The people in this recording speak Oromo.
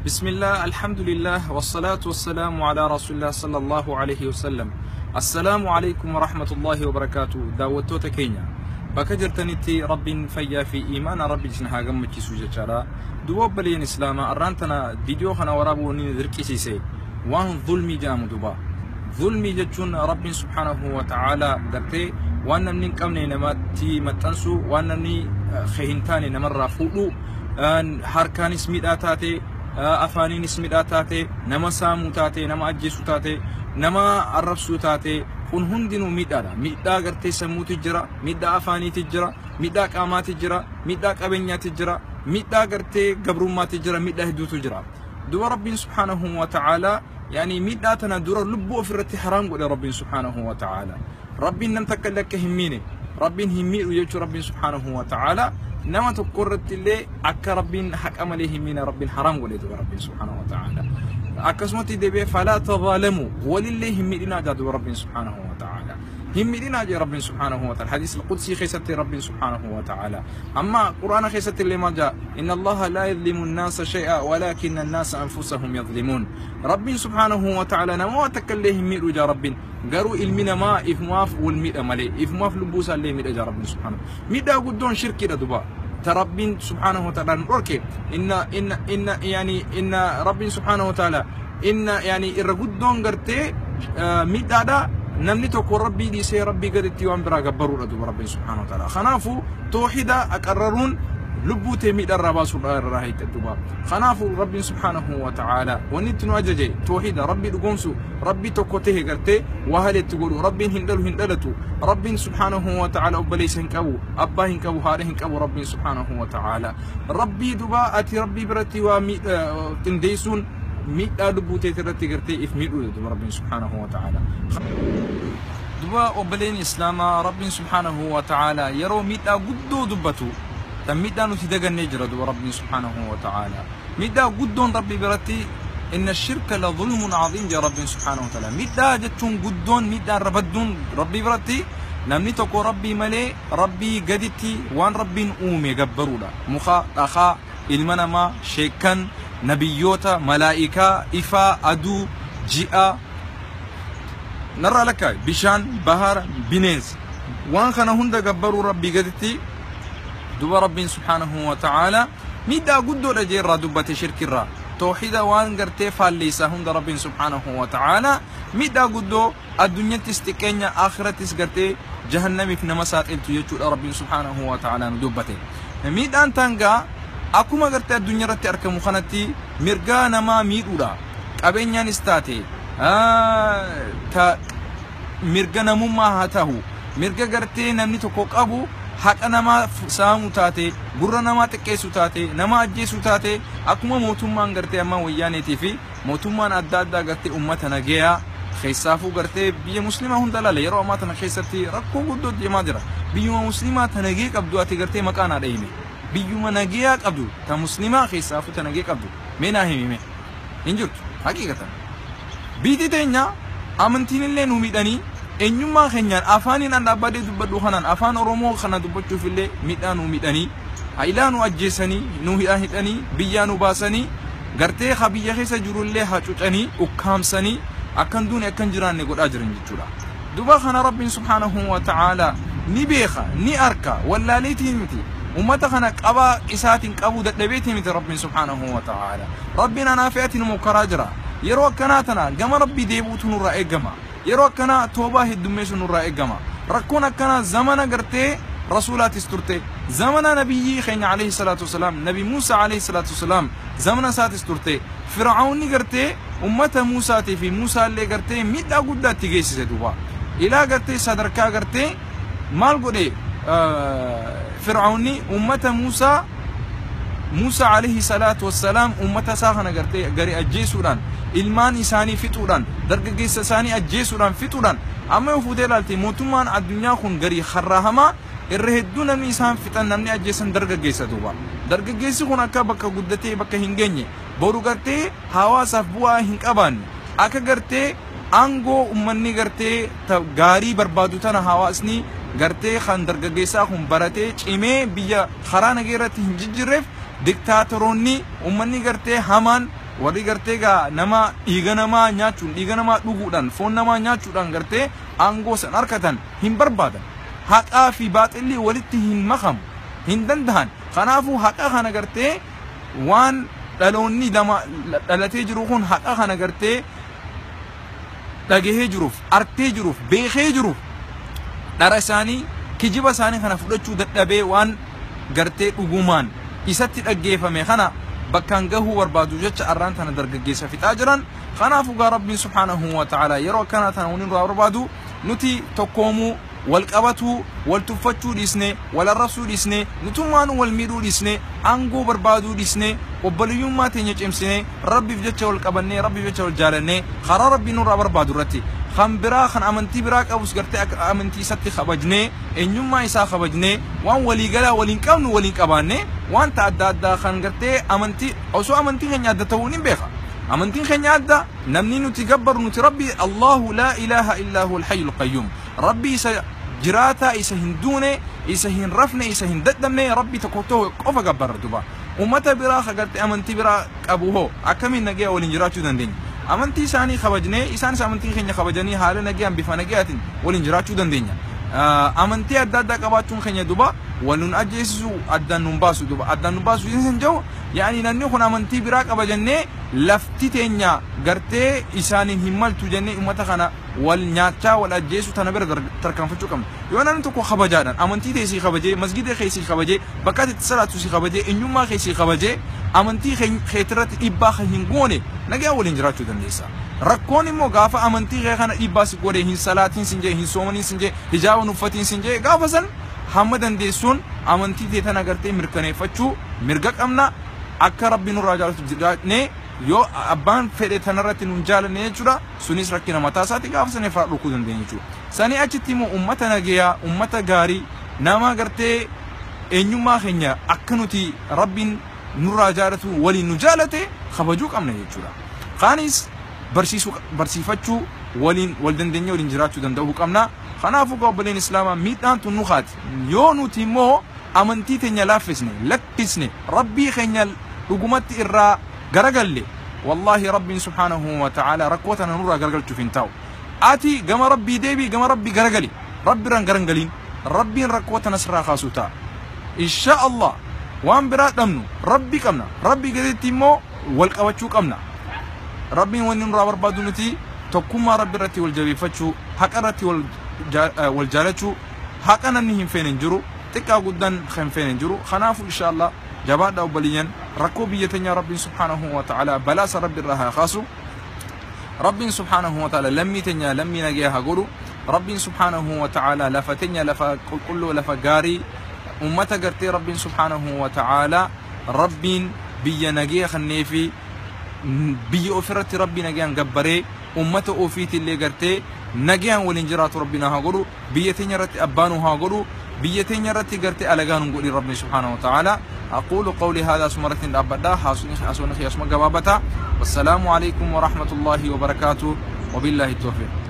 بسم الله الحمد لله والصلاة والسلام على رسول الله صلى الله عليه وسلم. السلام عليكم ورحمة الله وبركاته. دعوتوتا كينيا bakka jirtanitti Rabbiin fayyaa fi iimaana Rabbi isin haa gammachiisu jechaadha. Duuba obboleeyyan Islaamaa, arraan tana viidiyoo kana waraabuu wanni dirqisiise waan zulmii jedhamu duuba. Zulmii jechuun Rabbiin subhaanahu wa ta'aalaa gartee waan namni hin qabne namatti maxxansu, waan namni hin taane namarraa fuudhu, harkaanis miidhaa taate, afaaniinis miidhaa taate, nama saamuu taate, nama ajjeesuu taate, nama arrabsuu taate, kun hundinuu miidhaadha. Miidhaa gartee sammuutu jira, miidhaa afaaniitu jira, miidhaa qaamaatu jira, miidhaa qabeenyaatu jira, miidhaa gartee gabrummaatu jira, miidhaa hedduutu jira. Duba Rabbiin subhaanahu wa ta'aalaa yani miidhaa tana dura lubbuu ofirratti haraam godhe Rabbiin subhaanahu wa ta'aalaa. Rabbiin nam takka illee akka hin miine, Rabbiin hin miidhu jechuu Rabbiin subhaanahu wa ta'aalaa nama tokko irratti illee akka Rabbiin haqa malee hin miine Rabbiin haraam godhe duba Rabbiin subhaanahu wa ta'aalaa. Akkasumatti deebi'ee falaa tadaalamuu, walillee hin miidhinaa jaa duba Rabbiin subhaanahu wa ta'aalaa. Hin miidhinaa jee Rabbiin subhaanahu wa ta'aalaa. Hadiis al-Qudsii keessatti Rabbiin subhaanahu wa ta'aalaa. Amma Quraana keessatti illee maal jaa? Inna Allaha laa yadlimu an-naasa shay'a walaakinna an-naasa anfusahum yadlimuun. Rabbiin subhaanahu wa ta'aalaa nama takka illee hin miidhu jaa Rabbiin. Garuu ilmi namaa ifumaaf wal miidha malee, ifumaaf lubbuu isaa illee miidha jaa Rabbiin subhaanahu. Miidhaa guddoon shirkiidha duba. تربين سبحانه وتعالى نورك إن إن إن يعني إن ربين سبحانه وتعالى إن يعني الرجود غرتي ميدادا نمني توكو ربي دي سي ربي قد تيوان برا غبرو ردو ربي سبحانه وتعالى. خنافو توحيدا أقررون لبوتي ميد الرباس الراهي تدوبا. خنافو ربي سبحانه وتعالى ونتنو أججي توحيدا ربي دقومسو ربي توكوته غرتي وهل تقولوا ربي هندلو هندلتو ربي سبحانه وتعالى أبليس هنكبو أبا هنكبو هاره هنكبو ربي سبحانه وتعالى ربي دبا أتي ربي برتي ومي تنديسون ميد لبوتي ترتي غرتي إف ميدو ربي سبحانه وتعالى. دبا أبلين إسلاما ربي سبحانه وتعالى يرو ميد قدو دبتو miidhaa nuti dagannee jira duba Rabbiin subhaanahu wa ta'ala. Miidhaa guddoon Rabbi biratti inna shirka la zulmun aziim jee Rabbiin subhaanahu wa ta'ala. Miidhaa jechuun guddoon miidhaan rabadduun Rabbi biratti namni tokko Rabbii malee Rabbii gaditti waan Rabbiin uume gabbaruudha. Muka, dhakaa, ilma namaa, sheekkan, nabiyyoota, malaa'ikaa, ifaa, aduu, ji'a, narraa lakkaa bishaan, bahara, bineensa. Waan kana hunda gabbaruu Rabbii gaditti duba Rabbiin subhaanahu wa ta'ala miidhaa guddoodha jee irraa dubbate shirkirraa. Tawxiida waan gartee faalleessaa hunda Rabbiin subhaanahu wa ta'ala miidhaa guddoo addunyattis xiqqeenya akhirattis gartee jahannamiif nama saaxiltu jechuudha Rabbiin subhaanahu wa ta'ala nu dubbate. Miidhaan tangaa akkuma gartee addunyaa irratti argamu kanatti mirgaa namaa miidhuudha. Qabeenyaanis taate mirga namummaa haa ta'u mirga gartee namni tokko qabu haqa namaa saamu taate, gurra namaa xiqqeessu taate, nama ajjeesu taate, akkuma mootummaan gartee amma wayyaaneetii fi mootummaan adda addaa gartee uummata nagayaa keessaafuu gartee biyya musliimaa hunda laala yeroo ammaa tana keessatti rakkoo guddoo deemaa jira. Biyyuma musliimaa ta nagee qabdu ati gartee maqaa naa dhahime. Biyyuma nagayaa qabdu ta musliimaa keessaafuu ta nagee qabdu mee naa himime hin jirtu haqiiqatan. Biyyi teenya amantiin illee nu miidhanii eenyummaa keenyaan afaaniin an dhaabbadee dubbadhu kanaan afaan Oromoo kana dubbachuuf illee miidhaa nu miidhanii ilaa nu ajjeesanii nu hidhanii biyyaa nu baasanii gartee ha biyya keessa jiru illee hacuucanii ukkaamsanii akkan duune akkan jiraanne godhaa jiran jechuudha. Duba kana Rabbiin subhaanahu wa ta'ala ni beeka ni arka wallaaleetiin miti ummata kana qabaa isaatiin qabuu dadhabeetiin miti Rabbiin subhaanahu wa ta'ala. Rabbiin anaa fi ati nu mokkaraa jira. Yeroo akkanaa tana gama Rabbii deebi'uutu nurraa eegama. Yeroo akkanaa toobaa heddummeessu nurraa eegama. Rakkoon akkanaa zamana gartee rasuulaatis turte, zamana nabiyyii keenya alayhi salaatu wasalaam, nabi Muusaa alayhi salaatu wasalaam zamana isaatis turte. Fir'aawni gartee ummata Muusaatii fi Muusaallee gartee miidhaa guddaa itti geessise duuba. Ilaa gartee sadarkaa gartee maal godhe Fir'aawni ummata Muusaa Muusaa alayhi salaatu wasalaam ummata isaa kana gartee gari ajjeesuudhaan ilmaan isaanii fixuudhaan dargaggeessa isaanii ajjeesuudhaan fixuudhaan amma yoo fuutee ilaalte mootummaan addunyaa kun garii harraa irra hedduu namni isaan fixan namni ajjeesan dargaggeessa duuba. Dargaggeessi kun akka bakka guddatee bakka hin geenye boru gartee hawaasaaf bu'aa hin qabaanne akka gartee aangoo uummanni gartee gaarii barbaadu tana hawaasni gartee kan dargaggeessaa kun baratee cimee biyya karaa nagee irratti hin jijjiirreef diktaatoroonni uummanni gartee hamaan Warri gartee gaa nama dhiiga namaa nyaachuun, dhiiga namaa dhuguudhaan, foon namaa nyaachuudhaan gartee aangoo san harkatan hin barbaadan. Haqaa fi baaxilli walitti hin makamu, hin dandahan. Kanaafuu haqa kana gartee waan dhaloonni lama dhalatee jiru kun haqa kana gartee dhagahee jiruuf, artee jiruuf, beekee jiruuf dhara isaanii, kijiba isaanii kana fudhachuu dadhabee waan gartee dhugumaan isatti dhaggeeffame kana bakkaan gahuu barbaadu jecha arraan tana dargaggeessa fixaa jiran. Kanaafuu gaa Rabbiin subhaanahu wa ta'ala yeroo akkanaa tana wani nurraa barbaadu nuti tokkoomuu, wal qabatuu, wal tuffachuu dhiisne, wal arrabsuu dhiisne, nutummaan wal miidhuu dhiisne, aangoo barbaaduu dhiisne, obboleeyyummaa teenya cimsine, Rabbiif jecha wal qabannee, Rabbiif jecha wal jaalannee, karaa Rabbiin nurraa barbaadu irratti kan biraa kan amantii biraa qabus gartee akka amantii isatti kabajnee, eenyummaa isaa kabajnee, waan waliigalaa waliin qabnu waliin qabaannee, wanta adda addaa kan gartee amantii osoo amantii keenya adda ta'uu ni beeka. Amantiin keenya adda, namni nuti gabbaru nuti Rabbi Allahu laa ilaaha illaa huwal hayyul qayyuum. Rabbi isa jiraataa, isa hin duune, isa hin rafne, isa hin dadhabne, Rabbi tokko tokko qofa gabbarra duba. Ummata biraa ka gartee amantii biraa qabu hoo akkamiin nagaya waliin jiraachuu dandeenya? Amantii isaanii kabajnee, isaanis amantii keenya kabajanii haala nagayaan bifa nagayaatiin waliin jiraachuu dandeenya. Amantii adda addaa qabaachuun keenya duba wal nun ajjeesisu, addaan nun baasu duba. Addaan nun baasu hin jiru, yaani namni kun amantii biraa qaba jennee lafti teenya gartee isaaniin hin maltu jennee ummata kana wal nyaachaa wal ajjeesu tana bira tarkaanfachuu qabna. Yoo namni tokko kabajaadhaan amantii ta'e sii kabajee, masgida kee sii kabajee, bakka ati itti salaattu sii kabajee, eenyummaa kee sii kabajee, amantii keetirratti dhiibbaa kan hin goone nagaa waliin jiraachuu dandeessa. Rakkoon immoo gaafa amantii kee kana dhiibbaa si godhe, hin salaatiin sin jee, hin soomaniin sin jee, hijaaba hin uffatiin sin jee, gaafa san hamma dandeessuun amantii tee tana gartee mirkaneeffachuu mirga qabna. Akka Rabbi nurraa jaalatu jiraannee yoo abbaan fedhe tanarratti nun jaalanne jechuudha, sunis rakkina mataa isaati, gaafa sana irraa dhukuu dandeenya jechuudha. Sanii achitti immoo ummata nagayaa, ummata gaarii, nama gartee eenyummaa keenya akka nuti Rabbiin nurraa jaalatu waliin nu jaalate kabajuu qabna jechuudha. Kaanis barsiisuu, barsiifachuu, waliin wal dandeenyee waliin jiraachuu danda'uu qabna. Kanaafuu obboleen Islaamaa miidhaan tun nu kaati. Yoo nuti immoo amantii teenya laaffisne, lakkisne, Rabbii keenya dhugumatti irraa garagalle, wallaahi Rabbiin subhaanahu wa ta'ala rakkoo tana nurraa garagalchuuf hin taa'u. Ati gama Rabbii deebii, gama Rabbii garagali, Rabbi irraan garangaliin, Rabbiin rakkoo tana sirraa kaasuu ta'a. Insha Allah waan biraa dhabnu Rabbi qabna, Rabbii gaditti immoo wal qabachuu qabna. Rabbiin wanni nurraa barbaadu nuti tokkummaa Rabbi irratti wal jabeeffachuu, haqa irratti wal jaalachuu. Haqa namni hin feene hin jiru, xiqqaa guddaan hin feene hin jiru. Kanaafuu insha Allah jabaadhaa obboleeyyan, rakkoo biyya teenyaa Rabbiin subhaanahu wa ta'ala balaasa Rabbi irraa haa kaasu. Rabbiin subhaanahu wa ta'ala lammii teenya lammii nagayaa haa godhu. Rabbiin subhaanahu wa ta'ala lafa teenya lafa qulqulluu, lafa gaarii, ummata gartee Rabbiin subhaanahu wa ta'ala Rabbiin biyya nagaya kannee fi biyya ofirratti Rabbi nagayaan gabbaree ummata ofiitillee gartee nagayaan waliin jiraatu Rabbiin haa godhu. Biyya teenya irratti abbaa nu haa godhu. Biyya teenya irratti gartee alagaa nu godhin Rabbiin subhaanahu wa ta'ala. Aquulu qawli haadhaa sumarratti dhaabbadha. Haasofni asuma gabaabata. Wassalaamu alaikum wa rahmatullahi wa barakaatuh. Wabillahi tawfiq.